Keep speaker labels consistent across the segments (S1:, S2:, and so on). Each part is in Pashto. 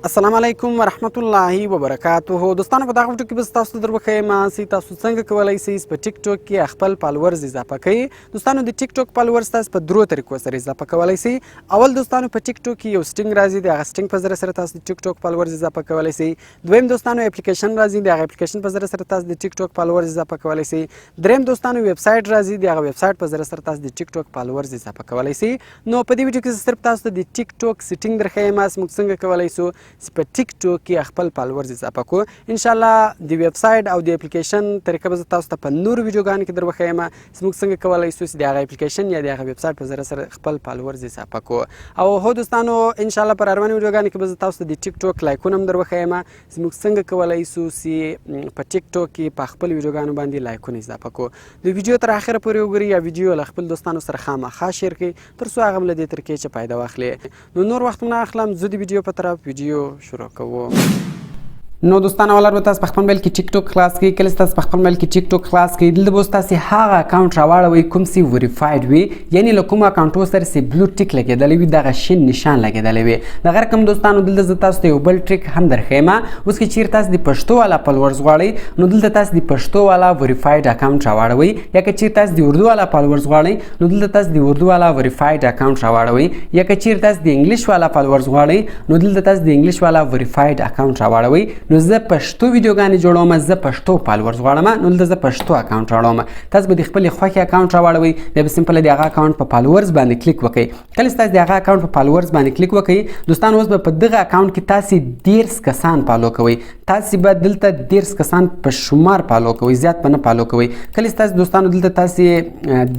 S1: السلام علیکم ورحمت الله وبرکاته. دوستانو، په دغه ویډیو کې به تاسو ته در وښیم چې تاسو څنګه کولای شئ په ټیک ټاک کې خپل followers اضافه کړئ. دوستانو، د ټیک ټاک followers تاسو په درو طریقو سره اضافه کولای شئ. اول دوستانو، په ټیک ټاک کې یو setting راځي، د هغه setting په ذریعه سره تاسو د ټیک ټاک followers اضافه کولای شئ. دویم دوستانو، اپلیکیشن راځي، د هغه اپلیکیشن په ذریعه سره تاسو د ټیک ټاک followers اضافه کولای شئ. دریم دوستانو، ویب سایټ راځي، د هغه ویب سایټ په ذریعه سره تاسو د ټیک ټاک followers اضافه کولای شئ. نو په دې ویډیو کې صرف تاسو ته د ټیک ټاک setting درښیم چې موږ څنګه کولای شو چې په ټیک ټاک کې خپل followers اضافه کړو. ان شاء الله د ویب سایټ او د اپلیکیشن طریقه به زه تاسو ته په نورو ویډیوګانو کې در وښیم چې موږ څنګه کولای شو چې د هغه اپلیکیشن یا د هغه ویب سایټ په ذریعه سره خپل followers اضافه کړو. او هو دوستانو، ان شاء الله پر روانو ویډیوګانو کې به زه تاسو ته د ټیک ټاک لایکونه هم در وښیم چې موږ څنګه کولای شو چې په ټیک ټاک کې په خپل ویډیوګانو باندې لایکونه اضافه کړو. د ویډیو تر اخره پورې وګورئ یا ویډیو له خپل دوستانو سره خامخا share کړئ، تر څو هغه هم له دې طریقې چې فایده واخلي. نو نور وخت نه اخلم، زه د ویډیو په طرف ویډیو شروع کوو. نو دوستانو، اول به تاسو په خپل موبایل کې ټیک ټاک خلاص کړئ. کله چې تاسو په خپل موبایل کې ټیک ټاک خلاص کړئ، دلته به تاسو هغه اکاونټ راواړوئ کوم چې verified وي، یعنی له کوم اکاونټو سره چې blue tick لګېدلی وي، دغه شین نشان لګېدلی وي. دغه رقم دوستانو، دلته زه تاسو ته یو بل trick هم درښیم. اوس که چیرې تاسو د پښتو والا followers غواړئ، نو دلته تاسو د پښتو والا verified اکاونټ راواړوئ، یا که چیرې تاسو د اردو والا followers غواړئ، نو دلته تاسو د اردو والا verified اکاونټ راواړوئ، یا که چیرې تاسو د انګلیش والا followers غواړئ، نو دلته تاسو د انګلیش والا verified اکاونټ راواړوئ. نو زه پښتو ویډیوګانې جوړوم، زه پښتو followers غواړم، نو دلته زه پښتو اکاونټ راوړم. تاسو به د خپلې خوښې اکاونټ راواړوئ. بیا به simple د هغه اکاونټ په followers باندې کلیک وکړئ. کله چې تاسو د هغه اکاونټ په followers باندې کلیک وکړئ دوستان، اوس به په دغه اکاونټ کې تاسو 30 کسان follow کوئ. تاسو به دلته 30 کسان په شمار follow کوئ، زیات به نه follow کوئ. کله چې تاسو دوستانو دلته تاسو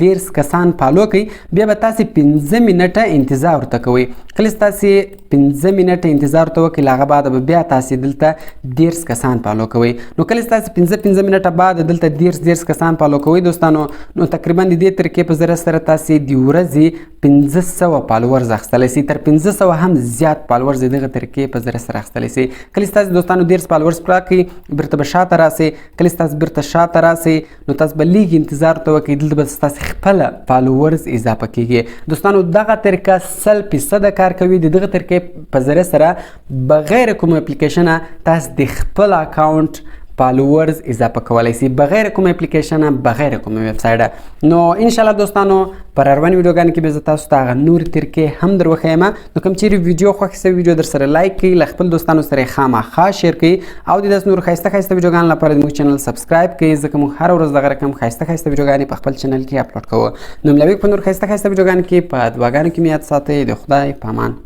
S1: 30 کسان follow کوئ، بیا به تاسو 5 منټه انتظار ورته کوئ. کله چې تاسو 5 منټه انتظار ورته وکړئ، له هغه بعد به بیا تاسو دلته 30 کسان follow کوئ. نو کله چې تاسو 5 5 منټه بعد دلته 30 30 کسان follow کوئ دوستانو، نو تقریبا د دې طریقې په ذریعه سره تاسو د ورځې 500 followers اخیستلی شئ. تر 500 هم زیات followers دغه طریقې په ذریعه سره اخیستلی شئ. کله چې تاسو دوستانو 30 followers پوره کړئ، بیرته به شاته راسئ. کله چې تاسو بیرته شاته راسئ، نو تاسو به لږ انتظار ورته وکړئ، دلته به ستاسو خپله followers اضافه کیږي. دوستانو، دغه طریقه 100% کار کوي. د دغه طریقې په ذریعه سره بغیر کوم اپلیکیشنه تاسو د خپل اکاونټ followers اضافه کولای شئ، بغیر کوم اپلیکیشن، بغیر کوم ویب سایټ. نو ان شاء الله دوستانو، پر روان ویډیوګانو کې به زه تاسو ته هغه نور طریقې هم در وښیم. نو کوم چیرې ویډیو خوښ سوي، ویډیو در سره like کړئ، له خپل دوستانو سره خامخا share کړئ او د داسې نور ښایسته ښایسته ویډیوګانو لپاره زموږ channel subscribe کړئ، ځکه موږ هره ورځ دغه رقم ښایسته ښایسته ویډیوګانې په خپل channel کې اپلوډ کوو. نو ملاوي په نور ښایسته ښایسته ویډیوګانو کې. په دعاګانو کې مې یاد ساتئ. د خدای په امان.